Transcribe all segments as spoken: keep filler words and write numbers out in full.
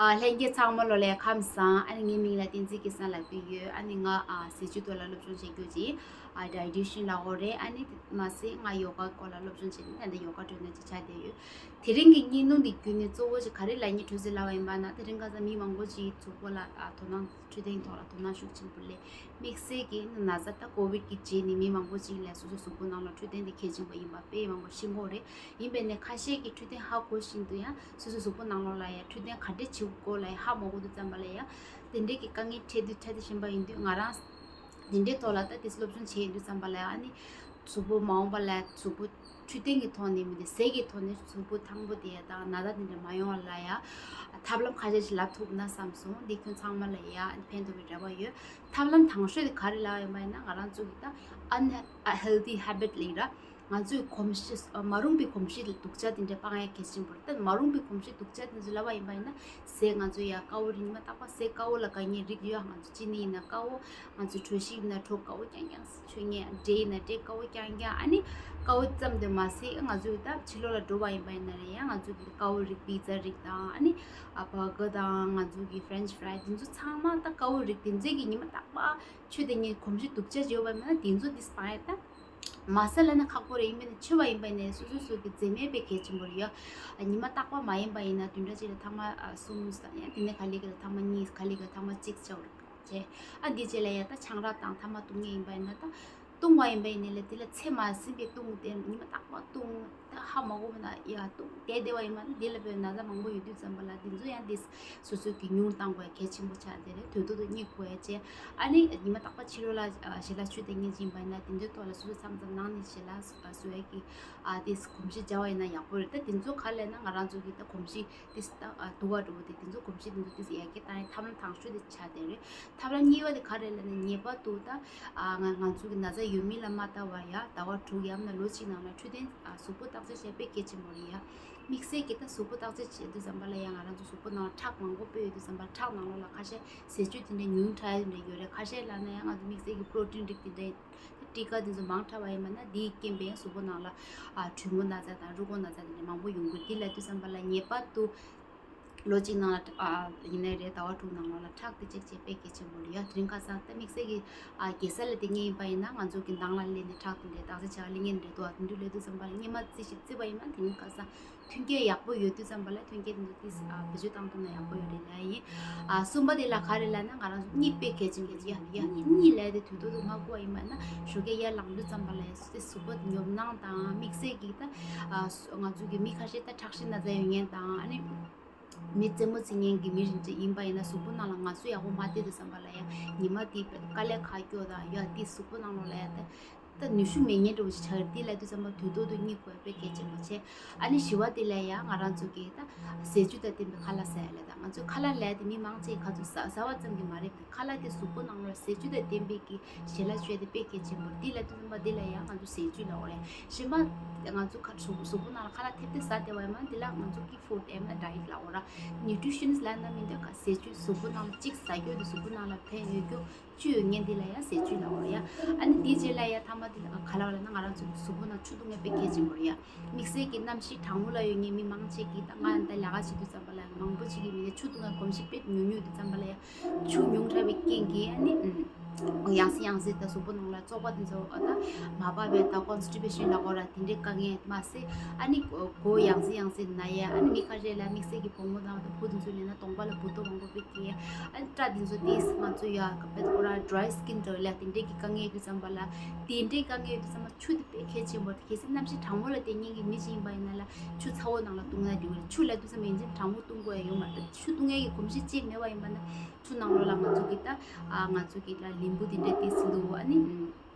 ཨ། ལྷན་རྒྱས་ཚང་མ་ལོ་ལེགས། ཁམས་བཟང་། ཨ་ནི་ངའི་མིང་ལ་བསྟན་འཛིན་སྐལ་བཟང་ལབ་ཀྱི་ཡོད། ཨ་ནི་ང་ཨ་ཟས་བཅུད་ཐོག་ལ་སློབ་སྦྱོང་བྱེད་རྒྱུ་ཅིག་ཨ་ཌའི་ཊི་ཤན་ལབ་དགོས་རེད། ཨ་ནི་མ་ཟད་ང་ཡོ་ག་སྐོར་ལ་སློབ་སྦྱོང་བྱེད་ནས་ད་ལྟ་ཡོ་ག་ཊི་རེན་ནར་ཅིག་ཆགས་བསྡད་ཡོད། དེ་རིང་གི་བརྙན་ཐུང་འདི་བརྒྱུད་ནས་གཙོ་བོ་ཅིག་ག་རེ་ལབ་སྙིང་འདོད་ཟེར་ལབ་པ་ཡིན་པ་ན། དེ་རིང་ཁ་སང་མི་མང་པོ་ཅིག་གཟུགས་པོ་ལ་ཨ་དོ་སྣང་འཕྲོད་བསྟེན་ཐོག་ལ་དོ་སྣང་ཤུགས་ཆེན་པོ་སླེབས། དམིགས་བསལ་གྱི་ན་ཚ་ད་ཀོ་བིད་ཀྱི་རྗེས་ནས་མི་མང་པོ་ཅིག་ལ་སོ་སོའི་གཟུགས་པོ་ནང་ལ་འཕྲོད་བསྟེན་དེ་གལ་ཆེན་པོ་ཡིན་པ་དཔེ་མང་པོ་ཤེས་ཀྱི་ཡོད་རེད། ཡིན་པས་ནས་ཁ་ཤས་ཀྱིས་འཕྲོད་བསྟེན་ཧ་གོ་བཞིན་དུ་ཡང་སོ་སོའི་གཟུགས་པོ་ནང་ལོགས་ལ་ཡང་འཕྲོད་བསྟེན་ག་འདྲས་བྱེད་དགོས་ལ་ཡང་ཧ་མ་གོ་དུས་ཙམ་པ་ལ་ཡང་དེ་འདྲས་ཀྱི་དཀའ་ངལ་འཕྲད་དུས། འཕྲད་དུས་ཕྱིན་པ་ཡིན་དུས་ང་རང་དེ་འདྲའི་ཐོག་ལ་ད་དེ་སློབ་སྦྱོང་བྱས་ཡོང་དུས་ཙམ་པ་ལ་ཡང་ཨ་ནི་གཟུགས་པོ་མ་འོངས་པ་ལ་གཟུགས་པོ་འཕྲོད་བསྟེན་གྱི་ཐོག་ནས་མིན་ཏེ་ཟས་ཀྱི་ཐོག་ནས་གཟུགས་པོ་ཐང་པོ་དེ་དང་ན་ཚ་དེ་འདྲ་མ་ཡོང་བ་ལ་ཡང་ཐབས་ལམ་ཁ་ཤས་ཤིག་ལབ་ཐུབ་ན་བསམ་སོང་། འདི་ཁྱོད་ཚང་མ་ལ་ཡང་ཕན་ཐོགས་པའི་རེ་བ་ཡོད། ཐབས་ལམ་དང་ཤོས་དེ་ག་རེ་ལབ་ཡིན་པ་ཡིན་ན། ང་རང་ཚོ་གི་ད་unhealthy habit ལབ་ར། ང་ཚོའི་གོམས་གཤིས་ཨ་མ་རུངས་པའི་གོམས་གཤིས་སྡུག་ཅག་དེ་འདྲ་སྤང་ཡ་གལ་ཆེན་པོ་རེད། ད་མ་རུངས་པའི་གོམས་གཤིས་སྡུག་ཅག་དེ་ཚོ་ལབ་པ་ཡིན་པ་ཡིན་ན། ཟས་ང་ཚོ་ཡ་དཀར་པོ་རིགས་མ་དག་པ་ཟས། དཀར་པོ་ལ་དཀའ་ངལ་རིགས་ཡོད། ང་ཚོ་ཅི་ནི་ཡིན་ན་དཀར་པོ། ང་ཚོ་གྲོ་ཞིབ་ཡིན་ན་གྲོ་དཀར་པོ་རྐྱང་རྐྱང་མཆོད་མཁན། འབྲས་ཡིན་ན་འབྲས་དཀར་པོ་རྐྱང་རྐྱང་། ཨ་ནི་དཀར་པོ་ཙམ་དུ་མ་ཟད། ང་ཚོ་ད་ཕྱི་ལོགས་ལ་འགྲོ་བ་ཡིན་པ་ཡིན་ན་རེད། ཡང་ང་ཚོ་གི་དཀར་པོ་རིགས་པི་ཛ་རིགས་དང་། ཨ་ནི་ཨ་བར་གར་དང་ང་ཚོ་གི་ཧྥ་རེན་ཆི་ཧྥ་རའི་དེ་ཚོ་ཚང་མ་ད་དཀར་པོ་རིགས་དེ་ཚོ་གི་ཉི་མ་རྟག་པར་ཆུ་དེ་ཉིད་གོམས་གཤིས་སྡུག་ཅག་ཡོད་པ་མིན་ན་དེ་ཚོ་དེ་སྤང་ཡ་ད། མ་ཟ་ལབ་ན་ཁག་པོ་རེད། ཡིན་པས་ན་མཆོད་པ་ཡིན་པ་ཡིན་ན་སོ་སོ་སོ་གི་རྫས་སྨན་དཔེ་གལ་ཆེན་པོ་རེད་ཡ། ཉི་མ་རྟག་པ་མ་ཡིན་པ་ཡིན་ན་བདུན་ཕྲག་གཅིག་ལ་ཐེངས་མ་ཨ་གསུམ་ཟ་ཡ། དེ་ནས་ག་ལེ་ག་ལ་ཐེངས་མ་གཉིས། ག་ལེ་ག་ལ་ཐེངས་མ་གཅིག་ཟ་བ་རེད་བྱས། ཨ་འདི་རྗེས་ལ་ཡ་ད་ཆང་རག་དང་ཐ་མག་བཏུང་མཁན་ཡིན་པ་ཡིན་ན། ད་བཏུང་བ་ཡིན་པ་ཡིན་ན་ལས་དེ་ལ་ཚད་མ་ཟིན་པའི་བཏུང་སྟེ་ཉི་མ་རྟག་པ་བཏུང་། ད་ཧ་མ་གོ་བ་ན་ཡ་བཏུང་བསྡད་བསྡད་པ་ཡིན་པ་ན་འདི་ལ་བས་ན་ཚ་མང་པོ་ཡོད་དུས་ཙམ་པ་ལ་དེ་ཚོ་ཡང་དེ་སོ་སོ་གི་ཉུང་བཏང་དགོས་ཡ་གལ་ཆེན་པོ་ཆགས་བསྡད་རེད། དུས་ཐོག་ཏུ་གཉིད་ཁུག་ཡ་བྱས། ཨ་ནི་ཉི་མ་རྟག་པ་ཕྱི་རོལ་ལ་ཨ་ཞལ་ལག་མཆོད་བསྡད་མཁན་ཅིག་ཡིན་པ་ཡིན་ན་དེ་ཚོའི་ཐོག་ལ་སོ་སོ་མཚམས་མཚམས་ནང་ནས་ཞལ་ལག་བཟོ་ཡ་གི་ཨ་དེ་གོམས་གཤིས་བྱ་བ་ཡིན་ན་ཡག་པོ་རེད། ད་དེ་ཚོ་ག་ལས་ན་ང་རང་ཚོ་གི་ད་གོམས་གཤིས་དེ་ད་ཨ་སྡུག་པ་འགྲོ་བ་དེ་དེ་ཚོ་གོམས་གཤིས་དེ་ཚོ་དེ་ཡར་རྒྱས་བཏང་ཡ་ཐབས་ལམ་དང་ཤོས་དེ་ཆགས་བསྡད་རེད། ཐབས་ལམ་གཉིས་པ་དེ་ག་རེ་ལབ་ན། ངེས་པར་དུ་ད་ཨ་ང་ང་ཚོ་གི་ན་ཚ་ཡོད་མེད་ལ་མ་ལྟ་བར་ཡ་ཟླ་བ་དྲུག་ཡང་ན་ལོ་གཅིག་ནང་ལ་འཕྲོད་བསྟེན་ཨ་གཟུགས་པོ་བརྟག་དཔྱད་བྱེད་དཔེ་གལ་ཆེན་པོ་རེད་ཡ། དམིགས་བསལ་གྱི་ད་གཟུགས་པོ་བརྟག་དཔྱད་བྱེད་དུས་ཙམ་པ་ལ་ཡ་ང་རང་ཚོ་གཟུགས་པོ་ནང་ཁྲག་མང་པོ་སྤེལ་ཡོད་དུས་ཙམ་པ་ཁྲག་ནང་ལོགས་ལ་ཁ་ཤས་ཟས་བཅུད་དེ་འདྲའི་ཉུང་དྲགས་ཡ་དེ་འདྲ་ཡོད་རེད། ཁ་ཤས་ལབ་ན་ཡང་ང་ཚོ་དམིགས་བསལ་གྱི་པྲོ་ཊིན་རིགས་དེ་འདྲའི་སྤྲི་དཀར་དེ་ཚོ་མང་དྲགས་པ་ཡིན་པ་ན་དེའི་རྐྱེན་པས་གཟུགས་པོ་ནང་ལ་ཨ་གྲུལ་མོ་ན་ཚ་དང་རུས་ཁོག་ན་ཚ་དེ་འདྲ་མང་པོ་ཡོང་གི་ཡོད། དེ་ལབ་དུས་ཙམ་པ་ལ་ངེས་པར་དུ་ལོ་གཅིག་ནང་ལ་ཨ་ཡིན་ནའི་རེད། ཟླ་བ་དྲུག་ནང་ལོགས་ལ་ཁྲག་དེ་ཅེག་བྱེད་དཔེ་གལ་ཆེན་པོ་རེད་ཡ། དེ་རིང་ཁ་སང་ད་དམིགས་བསལ་གྱི་ཨ་རྒྱལ་ས་ལ་བསྡད་མཁན་ཡིན་པ་ཡིན་ན་ང་ཚོ་གི་འདང་ལ་སླེབས་ནས་ཁྲག་དེ་འདྲའི་བརྟག་དཔྱད་བྱ་བ་སླེབས་མཁན་འདྲ་འདུག་ཨ། དེ་འདྲ་ལབ་དུས་ཙམ་པ་ལ་སྔོན་མ་རྩིས་ཤིག་བརྩིས་པ་ཡིན་ན་དེ་རིང་ཁ་སང་མཐུན་རྐྱེན་ཡག་པོ་ཡོད་དུས་ཙམ་པ་ལ་མཐུན་རྐྱེན་དེ་ཚོ་ཏིས་ཨ་བེད་སྤྱོད་བཏང་ཐུབ་ན་ཡག་པོ་ཡོད་རེད་ལབ་ཡིན། ཨ་གསུམ་པ་དེ་ལ་ག་རེ་ལབ་ན། ང་རང་ཚོ་གཉིད་དཔེ་གལ་ཆེན་པོ་རེད་ཡ། ཡ་གཉིད་ལབ་དེ་དུས་ཐོག་ཏུ་མ་ཁུག་པ་ཡིན་པ་ན་ཞོགས་ཀས་ཡར་ལངས་དུས་ཙམ་པ་ལ་ཡ་སོ་སོའི་གཟུགས་པོ་ཉོབ་སྣང་དང་། དམིགས་བསལ་གྱི་ད་ཨ་ང་ཚོ་གི་མི་ཁ་ཤས་ད་ཁྲག་ཤེད་ན་ཚ་ཡོད་མཁན་དང་། ཨ་ནི་མི་རྩེད་མོ་རྩེ་མཁན་གྱི་མི་རིགས་ཅིག་ཡིན་པ་ཡིན་ན་གཟུགས་པོ་ནང་ལ་ངལ་གསོ་ཡག་པོ་མ་སྟེར་དུས་ཙམ་པ་ལ་ཡ་ཉི་མ་དེ་དཀའ་ལས་ཁག་སྐྱོ་དང་། ཡ་དེ་གཟུགས་པོ་ནང་ལོགས་ལ་ཡ་ད་ད་ནུས་ཤུགས་མེད་མཁན་འདྲ་བོ་ཞིག་ཆགས་ཡོད། དེ་ལབ་དུས་ཙམ་པ་དུས་ཐོག་ཏུ་གཉིད་ཁུག་དཔེ་གལ་ཆེན་པོ་བྱས། ཨ་ནི་བཞི་པ་དེ་ལ་ཡང་ང་རང་ཚོ་གིས་ད་ཟས་བཅུད་དང་ལྡན་པའི་ཁ་ལག་ཟ་ཡ་ལས། ད་ང་ཚོས་ཁ་ལག་ལབ་དེ་མི་མང་ཆེ་ག་ཚོད་ཟ་ཟ་བ་ཙམ་གྱིས་མ་རེད། ཁ་ལག་དེ་གཟུགས་པོ་ནང་ལ་ཟས་བཅུད་དང་ལྡན་པའི་གི་ཞལ་ལག་མཆོད་དེ་དཔེ་གལ་ཆེན་པོ་རེད། དེ་ལབ་དུས་ཙམ་པ་དེ་ལ་ཡང་ང་ཚོ་ཟས་བཅུད་ལབ་དགོས་རེད། གཞན་པ་ང་ཚོ་ཁ་གཟུགས་གཟུགས་པོ་ནང་ལ་ཁ་ལག་ཐེབས་ཏེ་ཟ་བསྡད་པ་ཡིན་ན་དེ་ལ་ང་ཚོ་གི་ཧྥུཌ་ཡང་ན་ཌའེ་ཊི་ལབ་དགོས་རེད། ནིའུ་ཊི་རི་ཤན་ལབ་ན་མི་འདོད་ག་ཟས་བཅུད་གཟུགས་པོ་ནང་ལ་གཅིག་ཟ་རྒྱུ་དེ་གཟུགས་པོ་ནང་ལ་ཕན་ཡོད་རྒྱུ། བཅུད་ཡོད་མཁན་འདི་ལ་ཡང་ཟས་བཅུད་ལབ་དགོས་རེད་ཡ། ཨ་ནི་དེའི་རྗེས་ལ་ཡང་ཐ་མ་དེ་ག་ལབ་ལབ་ན་ང་རང་ཚོ་གི་གཟུགས་པོ་ནང་ཆུ་བཏུང་ཡ་དཔེ་གལ་ཆེན་པོ་རེད་ཡ། དམིགས་བསལ་གྱི་གནམ་གཤིས་གྲང་མོ་ལ་ཡོད་མཁན་མི་མང་ཆེ་གིས་ད་ང་ད་ལས་ཀ་བྱེད་དུས་ཙམ་པ་ལ་མང་པོ་ཅིག་གིས་མི་ཆུ་བཏུང་ཡ་གོམས་གཤིས་དཔེ་ཉུང་ཉུང་དུས་ཙམ་པ་ལ་ཡ་ཆུ་ཉུང་དྲགས་པའི་རྐྱེན་གྱིས་ཨ་ནི་ཡང་སེ་ཡང་སེ་ད་གཟུགས་པོ་ནང་ལ་བཙོག་པ་དེ་ཚོ་ད་མ་བབས་པའི་ད་ཀོན་སི་ཊི་པེ་ཤན་ལབ་དགོས་རེད། དེ་འདྲའི་དཀའ་ངལ་མ་ཟད་ཨ་ནི་མགོ་ཡང་སེ་ཡང་སེ་ན་ཡ། ཨ་ནི་མི་ཁ་ཤས་ལ་དམིགས་བསལ་གྱི་བུ་མོ་དང་ད་བུ་དེ་ཚོ་ལས་ན་གདོང་པ་ལ་འབུར་ཏོག་མང་པོ་དཔེ་སྐྱེ་ཡ། ཨ་ནི་སྐྲ་དེ་ཚོ་དེས་ང་ཚོ་ཡ་ག་པད་ཁོ་ར་ཌི་རའི་སི་ཀིན་འདྲ་བོ་ལ་དེ་འདྲས་ཀྱི་དཀའ་ངལ་ཡོད་དུས་ཙམ་པ་ལ་དེ་འདྲས་དཀའ་ངལ་ཡོད་དུས་ཙམ་པ་ཆུ་དེ་དཔེ་གལ་ཆེན་པོ་རེད། གལ་སྲིད་གནམ་གཤིས་གྲང་མོ་ལ་བསྡད་མཁན་གྱི་མི་ཞིག་ཡིན་པ་ཡིན་ན་ལ་ཆུ་ཚ་བོ་ནང་ལ་བཏུང་ན་འགྲིག་གི་རེད། ཆུ་ལབ་དུས་ཙམ་པ་ཡིན་ཙམ་གྲང་མོ་བཏུང་དགོས་ཡ་ཡོད་མ་རེད། ཆུ་བཏུང་ཡ་གི་གོམས་གཤིས་ཅིག་མེད་པ་ཡིན་པ་ན་ཆུ་ནང་ལོགས་ལ་ང་ཚོ་གི་ད་ཨ་ང་ཚོ་གི་ལ་ལིམ་བུ་དེ་འདྲས་ཏིས་བླུགས། ཨ་ནི་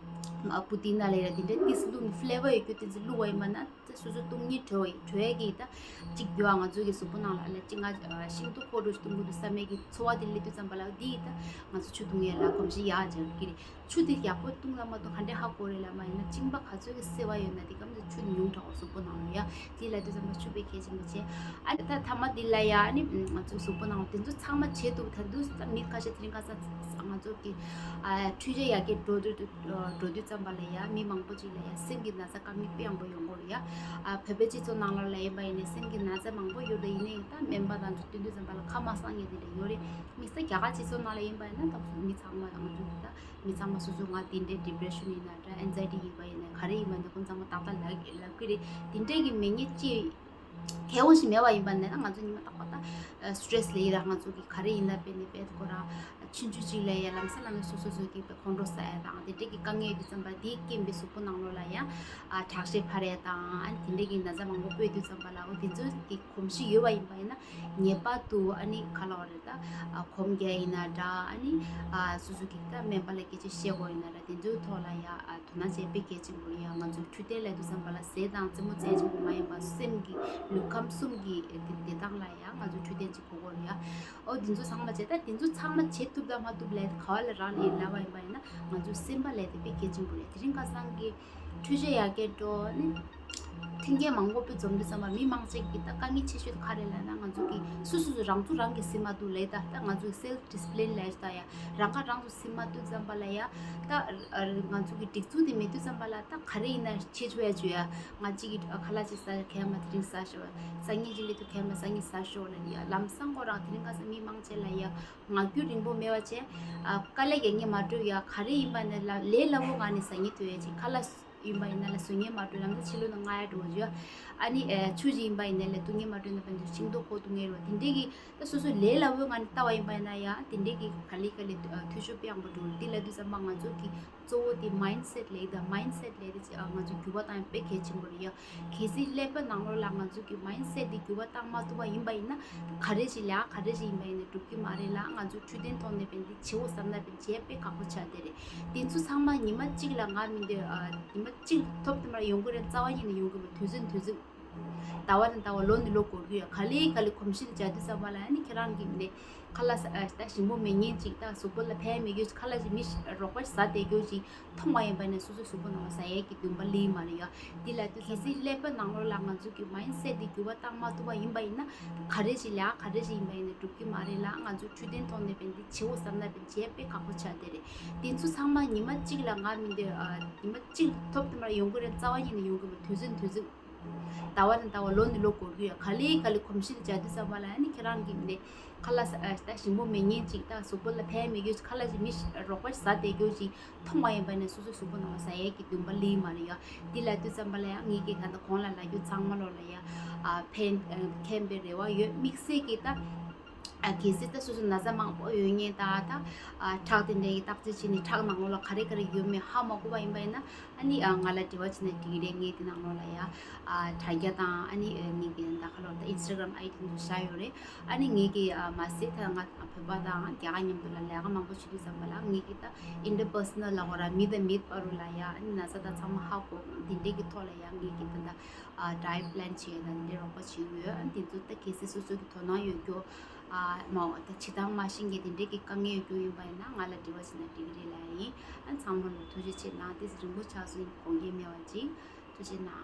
ཨ་པུ་ཏི་ན་ལབ་ཡ་དེ་འདྲས་ཏིས་བླུགས་ནས་ཕི་ལེ་བར་ཡོད་རྒྱུ་དེ་ཚོ་བླུགས་པ་ཡིན་པ་ན། ད་སོ་སོ་བཏུང་ཉིད་བྲོ་བྲོ་ཡས་ཀྱི་ད་གཅིག་ཡོད་ཨ། ང་ཚོ་གི་གཟུགས་པོ་ནང་ལ་ཨ་ལ་གཅིག་ང་ཤིང་ཏོག་ཁོག་འགྲོ་བཏུང་གི་འདུག་བསམ་ཡས་ཀྱི་ཚོར་བ་དེ་སླེབས་དུས་ཙམ་པ་ལ་འདི་ད་ང་ཚོ་ཆུ་བཏུང་ཡས་ལ་གོམས་གཤིས་ཡག་སྦྱར་གི་རེད། ཆུ་དེ་ཡག་པོ་བཏུང་ལ་མ་བཏུང་ག་འདྲས་ཧ་གོ་རེད་ལ་མ་ཡིན་ན་གཅིན་པ་ག་ཚོད་ཀྱི་སེར་བ་ཡོད་ན་དེ་གམ་ཚོད་ཆུ་དེ་ཉུང་དྲགས་པ་གཟུགས་པོ་ནང་ལ་ཡ། དེ་ལ་དུས་ཙམ་པ་ཆུ་དཔེ་གལ་ཆེན་པོ་བྱས། ཨ་ད་ཐ་མ་དེ་ལ་ཡ་ཨ་ནི་ང་ཚོ་གཟུགས་པོ་ནང་དེ་ཚོ་ཚང་མ་བྱེད་ཐུབ། ད་དུས་ད་མི་ཁ་ཤས་དེ་རིང་ཁ་སང་ང་ཚོ་གི་ཨ་འཕྲུལ་ཆས་ཡར་རྒྱས་འགྲོ་དུས་འགྲོ་ ཡོད་དུས་ཙམ་པ་ལ་ཡ་མི་མང་པོ་ཅིག་ལ་ཡ་སེམས་ཀྱི་ན་ཚ་དཀའ་ངལ་དཔེ་ཡངས་པོ་ཡོང་གི་རེད་ཡ། ཨ་བོད་པའི་སྤྱི་ཚོགས་ནང་ལོགས་ལ་ཡིན་པ་ཡིན་ནའི་སེམས་ཀྱི་ན་ཚ་མང་པོ་ཡོད་རེད། ཡིན་ནའི་ད་སྨན་པ་དང་ཚོ་བསྟུན་དུས་ཙམ་པ་ལ་ཁ་མ་གསང་མཁན་དེ་འདྲ་ཡོད་རེད། དམིགས་བསལ་རྒྱ་གར་སྤྱི་ཚོགས་ནང་ལ་ཡིན་པ་ཡིན་ན་ད་མི་ཚང་མ་ང་ཚོ་ད་མི་ཚང་མ་སོ་སོ་ང་དེ་འདྲའི་depression་ཡིན་ན་འདྲ་anxiety་ཡིན་པ་ཡིན་ན་ག་རེ་ཡིན་པ་ཡིན་ན་ཁོང་ཚང་མ་ཏག་ཏག་ལབ་ལབ་ཀྱི་རེད། དེ་འདྲའི་གི་མེད་མཁན་ཅི་ཁྱད་དབང་ཞིག་མེད་པ་ཡིན་པ་ནས་ན་ང་ཚོ་ཉི་མ་རྟག་པར་ད་stress་ལས་ཡིན་ར་ང་ཚོ་གི་ག་རེ་ཡིན་ན་དཔེ་ནས་དཔེ་ཁོ་རང་ཆུང་ཆུང་ཅིག་ལས་ཡ་ལམ་སང་ལམ་སང་སོ་སོ་སོ་གི་དཔེ་ཁོང་ཁྲོ་ཟ་ཡ་དང་དེ་འདྲའི་གི་དཀའ་ངལ་ཡོད་དུས་ཙམ་པ་དེའི་རྐྱེན་པས་གཟུགས་པོ་ནང་ལོགས་ལ་ཡང་ཨ་དྲག་ཤེད་འཕར་ཡ་དང་ཨ་ནི་དེ་འདྲའི་གི་ན་ཚ་མང་པོ་སྤོས་དུས་ཙམ་པ་ལ་འོ་དེ་ཚོ་གི་གོམས་གཤིས་ཡོད་པ་ཡིན་པ་ཡིན་ན་ངེས་པར་དུ་ཨ་ནི་ག་ལ་བ་རེད་ད་ཨ་གོམས་རྒྱག་ཡིན་ན་འདྲ་ཨ་ནི་ཨ་སོ་སོ་གི་ད་སྨན་པ་ལ་སྐད་ཆ་བཤད་དགོས་ཡིན་ན་འདྲ་དེ་ཚོའི་ཐོག་ལ་ཡང་ཨ། དོ་སྣང་བྱེད་དཔེ་གལ་ཆེན་པོ་རེད་ཡ། ང་ཚོ་འཕྲོད་བསྟེན་ལབ་དུས་ཙམ་པ་ལ་ཟས་དང་རྩེད་མོ་རྩེ་གཅིག་པུ་མ་ཡིན་པ་སེམས་ཀྱི་ལུས་ཁམས་གསུམ་གྱི་བདེ་ཐང་ལ་ཡང་ང་ཚོ་འཕྲོད་བསྟེན་གཅིག་དགོས་ཀྱི་རེད་ཡ། ཨོ་དེ་ཚོ་ཚང་མ་བྱེད་ད་དེ་ཚོ་ཚང་མ་བྱེད་ཐུབ་དང་མ་ཐུབ་ལས་ག་བ་ལ་རག་ལས་ལབ་པ་ཡིན་པ་ཡིན་ན་ང་ཚོ་སེམས་པ་ལས་དེ་དཔེ་གལ་ཆེན་པོ་རེད། དེ་རིང་ཁ་སང་གི་འཕྲུལ་ཆས་ཡར་རྒྱས་འགྲོ་ནི་མཐུན་རྐྱེན་མང་པོ་དཔེ་འཛོམས་དུས་ཙམ་པ་མི་མང་ཆེ་གི་ད་དཀའ་ངལ་ཆེ་ཤོས་དེ་ག་རེ་ལབ་ན་ང་ཚོ་གི་སུ་སུ་སུ་རང་ཚོ་རང་གི་སེམས་མ་འདུག་ལས་ད་ད་ང་ཚོ་self discipline་ལས་ད་ཡ་རང་ཁ་རང་ཚོ་སེམས་མ་འདུག་ཙམ་པ་ལ་ཡ། ད་ང་ཚོ་གི་སྒྲིག་འཛུགས་དེ་མེད་དུས་ཙམ་པ་ལ་ད་ག་རེ་ཡིན་ན་བྱེད་ཆོག་ཡ་བྱོས་ཡ། ང་གཅིག་གི་ཁ་ལག་ཅིག་ཟ་གས་མ་དེ་རིང་ཟ་ཤོག་སང་ཉིན་གཅིག་སླེབས་དུས་གས་མ་སང་ཉིན་ཟ་ཤོག་ལ་ཡ་ལམ་སང་ཁོ་རང་དེ་རིང་ཁ་སང་མི་མང་ཆེ་ལ་ཡ་ངག་རྒྱུན་རིང་པོ་མེད་པ་བྱས་དཀའ་ལས་རྒྱག་ངེས་མ་འགྲོ་ཡ། ག་རེ་ཡིན་པ་ནས་ལ་ལས་སླ་བོ་ངང་ནས་ཟ་ངེས་ཐུབ་ཡ་ཅིག་ཁ་ལག་ཡིན་པ་ཡིན་ན་ལ་བཟོ་ངེས་མ་འགྲོ་ལམ་སང་ཕྱི་ལོགས་ན་རྔ་ཡ་འགྲོ་བ་བྱོས་ཡ། ཨ་ནི་ཆུ་ཞིག་ཡིན་པ་ཡིན་ན་ལ་བཏུང་ངེས་མ་འགྲོ་ན་བན་དུ་ཤིང་ཏོག་ཁོ་བཏུང་ངེས་རོ་དེ་འདྲས་ཀྱི། ད་སོ་སོ་ལས་སླ་བོའི་ངང་ནས་ལྟ་བ་ཡིན་པ་ཡིན་ན་ཡང་དེ་འདྲའི་གི་ག་ལེ་ག་ལེ་འཐུས་ཤོར་དཔེ་ཡག་པོ་འགྲོ་རེད། དེ་ལབ་དུས་ཙམ་པ་ང་ཚོ་གི་གཙོ་བོ་དེ་mindset་ལས་དང་mindset་ལས་དེ་ང་ཚོ་འགྱུར་བ་བཏང་ཡ་དཔེ་གལ་ཆེན་པོ་རེད་ཡ། གལ་སྲིད་ཀླད་པ་ནང་ལོགས་ལ་ང་ཚོ་གི་mindset་དེ་འགྱུར་བ་བཏང་མ་ཐུབ་པ་ཡིན་པ་ཡིན་ན་ག་རེ་ཞིག་ལས་ག་རེ་ཞིག་ཡིན་པ་ཡིན་ན་འགྲུབ་ཀྱི་མ་རེད་ལ། ང་ཚོ་འཕྲོད་བསྟེན་ཐོག་ནས་བན་དེ་བྱེད་འོ་བསམ་ན་བན་བྱེད་དཔེ་ཁག་པོ་ཆགས་བསྡད་རེད། དེ་ཚོ་ཚང་མ་ཉི་མ་གཅིག་ལ་ང་མི་འདོད་ཉི་མ་གཅིག་ཐོབ་ཐུབ་མ་ཡོང་གི་རེད། རྩ་བ་ཉིད་ནས་ཡོང་གི་མ་དུས་ཚོད་དུས་ཚོད། ཟླ་བ་དང་ཟླ་བ་ལོ་ནས་ལོ་འགོར་གྱི་ཡོད། ག་ལེ་ག་ལེ་གོམས་གཤིས་དེ་སྦྱར་དུས་ཙམ་པ་ལ་ཨ་ནི་ཁྱེད་རང་གི་ནས་ཁ་ལག་ཟ་ཨ་ད་ཞིམ་པོ་མེད་མཁན་ཅིག་ད་གཟུགས་པོ་ལ་ཕན་མེད་རྒྱུ་ཁ་ལག་ཅིག་མི་རོགས་པ་ཟ་བསྡད་རྒྱུ་ཅིག་མཐོང་བ་ཡིན་པ་ནས་སོ་སོའི་གཟུགས་པོ་ནང་ལ་ཟ་ཡས་ཀྱི་འདུན་པ་སླེབས་མ་རེད་ཡ། འདི་ལ་དུས་གལ་སྲིད་ཀླད་པ་ནང་ལོགས་ལ་ང་ཚོ་གི་mindset་འདི་འགྱུར་བ་བཏང་མ་ཐུབ་པ་ཡིན་པ་ཡིན་ན་ག་རེ་ཞིག་ལས་ག་རེ་ཞིག་ཡིན་པ་ཡིན་ན་འགྲུབ་ཀྱི་མ་རེད་ལ། ང་ཚོ་འཕྲོད་བསྟེན་ཐོག་ནས་བན་འདི་བྱེད་འོ་བསམ་ན་བན་བྱེད་དཔེ་ཁག་པོ་ཆགས་བསྡད་རེད། དེ་ཚོ་ཚང་མ་ཉི་མ་གཅིག་ལ་ང་མི་འདོད་ཉི་མ་གཅིག་ཐོབ་ཐུབ་མ་ཡོང་གི་རེད། རྩ་བ་ཉིད་ནས་ཡོང་གི་མ་དུས་ཚོད་དུས་ཚོད། ཟླ་བ་དང་ཟླ་བ་ལོ་ནས་ལོ་འགོར་གྱི་ཡོད། ག་ལེ་ག་ལེ་གོམས་གཤིས་དེ་སྦྱར་དུས་ཙམ་པ་ལ་ཨ་ནི་ཁྱེད་རང་གི་ནས་ཁ་ལག་ཟ་ཨ་ད་ཞིམ་པོ་མེད་མཁན་ཅིག་ད་གཟུགས་པོ་ལ་ཕན་མེད་རྒྱུ་ཁ་ལག་ཅིག་མི་རོགས་པ་ཟ་བསྡད་རྒྱུ་ཅིག་མཐོང་བ་ཡིན་པ་ནས་སོ་སོའི་གཟུགས་པོ་ནང་ལ་ཟ་ཡས་ཀྱི་འདུན་པ་སླེབས་མ་རེད་ཡ། འདི་ལ་དུས་ཙམ་པ་ལ་ཡང་ངེད་ཀྱི་ད་ལྟ་གོང་ལ་ལབ་རྒྱུ་ཚང་མ་ལོག་ལ་ཡ་ཨ་ཕན་མཁྱེན་པའི་རེ་བ་ཡོད། དམིགས་བསལ་གྱི་ད། ཨ་གལ་སྲིད་ད་སོ་སོ་ན་ཚ་མང་པོ་ཡོད་མཁན་ད་ད་ཨ་ཁྲག་དེ་འདྲའི་བརྟག་དཔྱད་བྱས་ནས་ཁྲག་ནང་ལོགས་ལ་ག་རེ་ག་རེ་ཡོད་མེད་ཧ་མ་གོ་བ་ཡིན་པ་ཡིན་ན་ཨ་ནི་ཨ་ང་ལ་འབྲེལ་བ་བྱས་ན་འགྲིག་རེད། ངས་དེ་ནང་ལོགས་ལ་ཡ་ཨ་དྲ་རྒྱ་དང་ཨ་ནི་ངས་ཀྱི་ད་ཁ་ལོ་ད་Instagram ID་དེ་ཚོ་བཞག་ཡོད་རེད། ཨ་ནི་ངས་ཀྱི་ཨ་མ་ཟད་ད་ང་བོད་པ་དང་རྒྱ་གར་མཉམ་དུ་ལ་ལས་ཀ་མང་པོ་བྱེད་དུས་ཙམ་པ་ལ་ངས་ཀྱི་ད་interpersonal་ལ་འོ་ར་མི་དང་མི་བར་དུ་ལ་ཡ་ཨ་ནི་ན་ཚ་ད་ཚང་མ་ཧ་གོ་དེ་འདྲའི་གི་ཐོག་ལ་ཡ་ངས་ཀྱི་ད་ད་ཨ་diet plan་བྱེད་ཡ་ད་དེ་འདྲའི་རོགས་པ་བྱེད་ཀྱི་ཡོད། ཨ་ནི་དེ་ཚོ་ད་གལ་སྲིད་སོ་སོ་གི་དོ་སྣང་ཡོད་རྒྱུ། ཨ་མ་འོ་ད་བྱེད་སྟངས་མ་ཤེས་མཁན་དེ་འདྲས་ཀྱི་དཀའ་ངལ་ཡོད་རྒྱུ་ཡིན་པ་ཡིན་ན་ང་ལ་འབྲེལ་བ་བྱེད་ན་འགྲིག་གི་རེད་ལབ་ཡ་ཡིན། ཨ་ཚང་མ་ལ་ཐུགས་རྗེ་ཆེ་གནང་། ཏོག་ཙམ་རིང་པོ་ཆགས་སོང་། དགོངས་འགལ་མེད་པ་ཅིག་ཐུགས་རྗེ་གནང་།